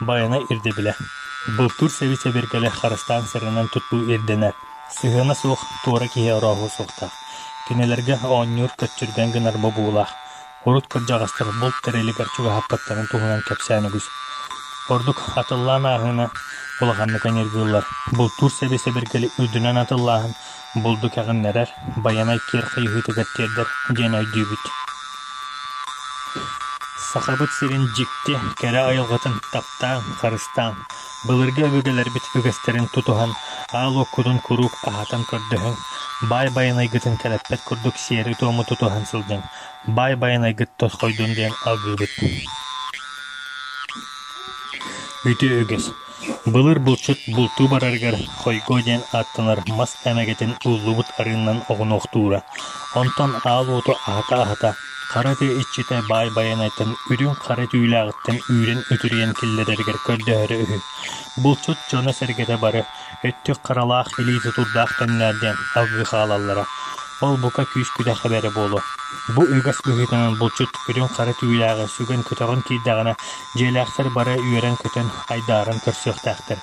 Байанай ирдэбилэ. Бултуур сэби-сэбиргэли харыстаан сэрэнэн туттуу ирдэнэр. Сыһыана суох туора киһи орооһуо суохтаах. Кинилэргэ оонньуур көччүргэн гынар бобуулаах. Урут кырдьаҕастар булт тэрилигэр чугаһаппыттарын туһунан кэпсээн үгүс. Ордук атыллаан ааһыыны улаханнык аньыыргыыллар. Бултуур сэби-сэбиргэли үрдүнэн атыллааһын булду кэҕиннэрэр, Байанай киэр хайыһыытыгар тиэрдэр диэн өйдүүбүт. Сахабыт сирин дьикти, кэрэ айылҕатын таптааҥ, харыстааҥ, былыргы өбүгэлэрбит үгэстэрин тутуһан, аал уоккутун куруук аһатан көрдөһүҥ, баай байанайгытын кэлэппэт курдук сиэри-туому тутуһан сылдьыҥ, баай байанайгыт тосхойдун диэн алгыыбыт. Үтүө үгэс. Былыр булчут бултуу барарыгар хойгуо диэн ааттанар мас эмэгэтин ууллубут арыыннан оҕунуохтуура. Онтон аал уоту аһата-аһата, хара тыа иччитэ баай Байанайтан үрүҥ хара түүлээҕиттэн үүрэн үтүрүйэн киллэрэригэр көрдөһөрө үһү. Булчут дьоно-сэргэтэ бары өттүк харалаах илии тутуурдаах төннөөр диэн алгыы хаалаллара. Ол бука күүс-күдэх эбэрэ буолуо. Бу үгэс быһыытынан булчут үрүҥ хара түүлээҕи сүгэн-көтөҕөн киирдэҕинэ, Дьиэлээхтэр бары үөрэн-көтөн, айдааран көрсүөхтээхтэр.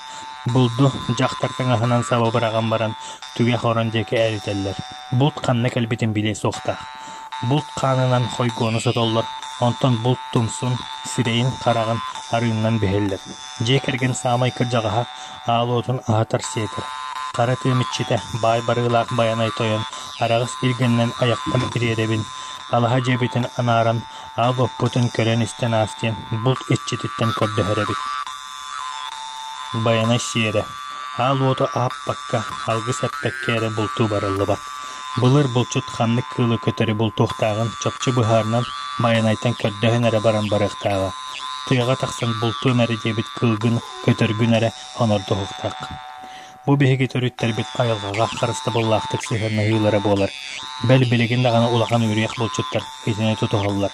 Булду дьахтар таҥаһынан саба быраҕан баран, түгэх орон диэки эритэллэр. Булт ханна кэлбитин билиэ суохтаах. Булт хаанынан хойгуону сотоллор, онтон булт тумсун, сирэйин-хараҕын арыыннан биһэллэр. Дьиэ кэргэн саамай кырдьаҕаһа аал уотун аһатар-сиэтэр. Хара тыам иччитэ, баай барыылаах Байанай тойон араҕас илгэннэн айахпын ириэрэбин, алаһа дьиэбитин анааран Аал оппутун көрөн-истэн аас диэн булт иччититтэн көрдөһөр эбит. Байанай сиэрэ Аал уоту аһаппакка, алгыс эппэккэ эрэ бултуу барыллыбат. Былыр булчут ханнык кыылы көтөрү бултуохтааҕын чопчу быһаарынан Байанайтан көрдөһөн эрэ баран барыахтааҕа. Тыаҕа тахсан бултуом эрэ диэбит кыылгын, көтөргүн эрэ онордоһуохтаах. Бу биһиги төрүттэрбит айылҕаҕа харыстабыллаахтык сыһыаннаһыылара буолар. Бэл билигин даҕаны улахан үөрүйэх булчуттар итини тутуһаллар.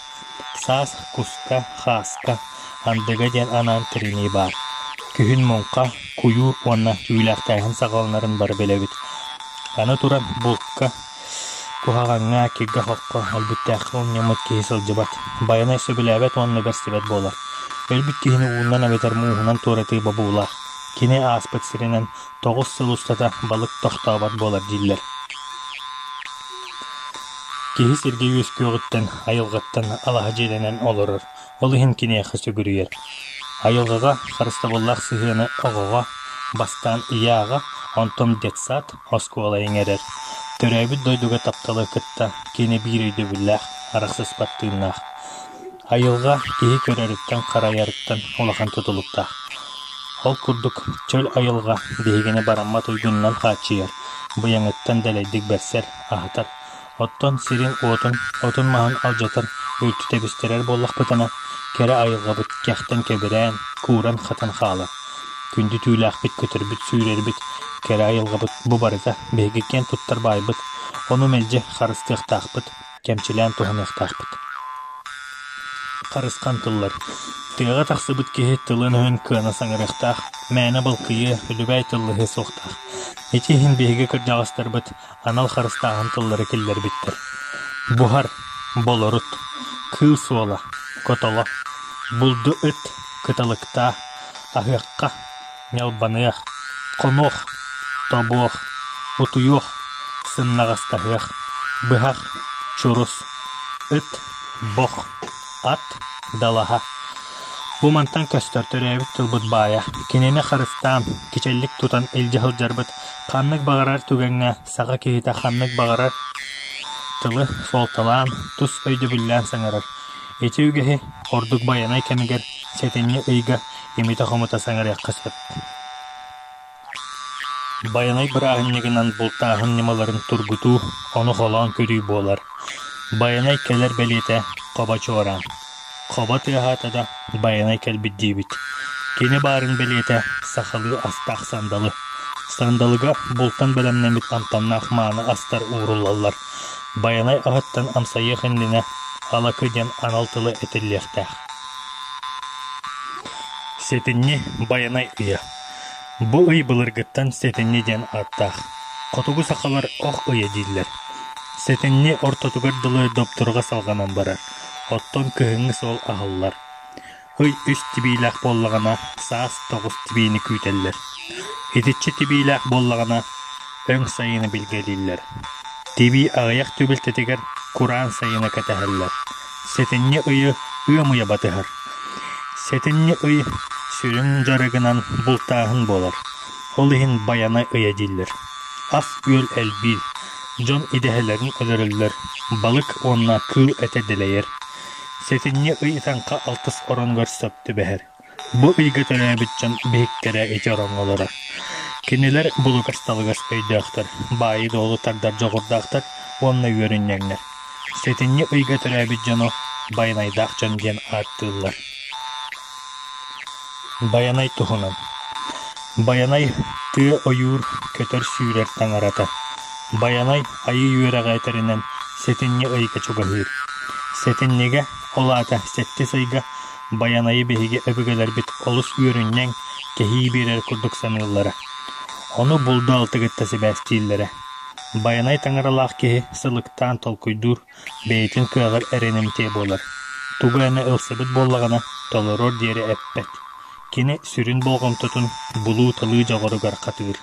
Саас куска, хааска, андыга диэн анаан тэринии баар. Күһүн муҥха, куйуур уонна түүлээхтээһин саҕаланарын бары билэбит. Аны туран булка, куһаҕаҥҥа, киргэ-хоххо өлбүттээххэ умньаммыт киһи сылдьыбат. Байанай сөбүлээбэт уонна бэрсибэт буолар. Өлбүт киһини уунан эбэтэр мууһунан туоратыы бобуулаах. Кини ааспыт сиринэн 9 сыл устата балык тохтообот буолар дииллэр. Киһи сиргэ үөскүөҕүттэн, айылҕаттан алаһа дьиэлэнэн олорор, ол иһин киниэхэ сүгүрүйэр. Айылҕаҕа харыстабыллаах сыһыаны оҕоҕо бастаан ийэ-аҕа, онтон детсад, оскуола иҥэрэр. Төрөөбүт дойдуга тапталы кытта кини биир өйдөбүллээх, арахсыспат тыыннаах. Айылҕа киһи көрөрүттэн-харайарыттан улахан тутулуктаах. Ол курдук чөл айылҕа биһигини бараммат уйгунунан хааччыйар, быйаҥыттан дэлэйдик бэрсэр, аһатар. Оттон сирин-уотун, отун-маһын алдьатар, үлтү тэбистэрэр буоллахпытына, кэрэ айылҕабыт кэхтэн кэбирээн, кууран-хатан хаалар. Күндү түүлээхпит, көтөрбүт-сүүрэрбит, кэрэ айылҕабыт бу барыта биһиги киэн туттар баайбыт, ону мэлдьи харыстыахтаахпыт, кэмчилээн туһаныахтаахпыт. Харысхан тыллар. Тыаҕа тахсыбыт киһи тылын-өһүн кыана саҥарыахтаах, мээнэ балкыйыа, үлүбээй тыллаһыа суохтаах. Ити иһин биһиги кырдьаҕастарбыт анал харыстааһын тыллары киллэрбиттэр. Буһар, болорут, кыыл суола, котоло, булду ыт, кыталыктаа, аһыахха, ньалбаныах, хонуох, тобуох, утуйуох, сымнаҕастаһыах, быһах, чурус, ыт, бох, ат, далаһа. Бу мантан көстөр төрөөбүт тылбыт баайа, кинини харыстаан, кичэллик тутан илдьэ сылдьарбыт ханнык баҕарар түгэҥҥэ саха киһитэ ханнык баҕарар тылы суолталаан, тус өйдөбүллээн саҥарар. Ити үгэһи ордук Байанай кэмигэр сэтинньи ыйга имитэ-хомута саҥарыахха сөп. Байанай бырааһынньыгынан бултааһын ньымаларын тургутуу, ону холоон көрүү буолар. Байанай кэлэр бэлиэтэ хобо чуораан. Хобо тыаһаата да Байанай кэлбит диибит. Кини баарын бэлиэтэ сахалыы астаах сандалы. Сандалыга бултан бэлэмнэммит амтаннаах мааны астар ууруллаллар. Байанай аһыттан амсайыах иннинэ алакы диэн анал тылы этиллиэхтээх. Сэтинньи Байанай ыйа. Бу ый былыргыттан сэтинньи диэн ааттаах. Хотугу сахалар ох ыйа дииллэр. Сэтинньи ортотугар дылы допторго салҕанан барар, оттон кыһыҥҥы суол аһыллар. Ый үс тибиилээх буоллаҕына, саас 9 тибиини күүтэллэр. Итиччэ тибиилээх буоллаҕына, өҥ сайыны билгэлииллэр. Тибии аҕыйах түбэлтэтигэр кураан сайыны кэтэһэллэр. Сэтинньи ыйы ыам ыйа батыһар. Сэтинньи ый сүрүн дьарыгынан бултааһын буолар. Ол иһин Байанай ыйа дииллэр. Ас-үөл элбиир, дьон идэһэлэрин өлөрөллөр, балык уонна кыыл этэ дэлэйэр. Сэтинньи ый таҥха алтыс оронугар сөп түбэһэр. Бу ыйга төрөөбүт дьон биһиктэрэ ити ороҥҥо олорор. Кинилэр булугас-талыгас өйдөөхтөр, баайы-дуолу тардар дьоҕурдаахтар уонна үөрүнньэҥнэр. Сэтинньи ыйга төрөөбүт дьону байанайдаах дьон диэн ааттыыллар. Байанай туһунан Байанай тыа ойуур, көтөр-сүүрэр таҥарата. Байанай айыы үөрэҕэ этэринэн сэтинньи ыйга чугаһыыр. Сэтинньигэ, ол аата сэттис ыйга, Байанайы биһиги өбүгэлэрбит олус үөрүнньэҥ, кэһии биэрэр курдук саныыллара. Ону булду-алты кытта сибээстииллэрэ. Байанай таҥаралаах киһи сылыктаан толкуйдуур, бэйэтин кыаҕар эрэнимтиэ буолар. Тугу эмэ ылсыбыт буоллаҕына, толоруор диэри эппэт. Кини сүрүн болҕомтотун булуу-талыы дьоҕуругар хатыыр.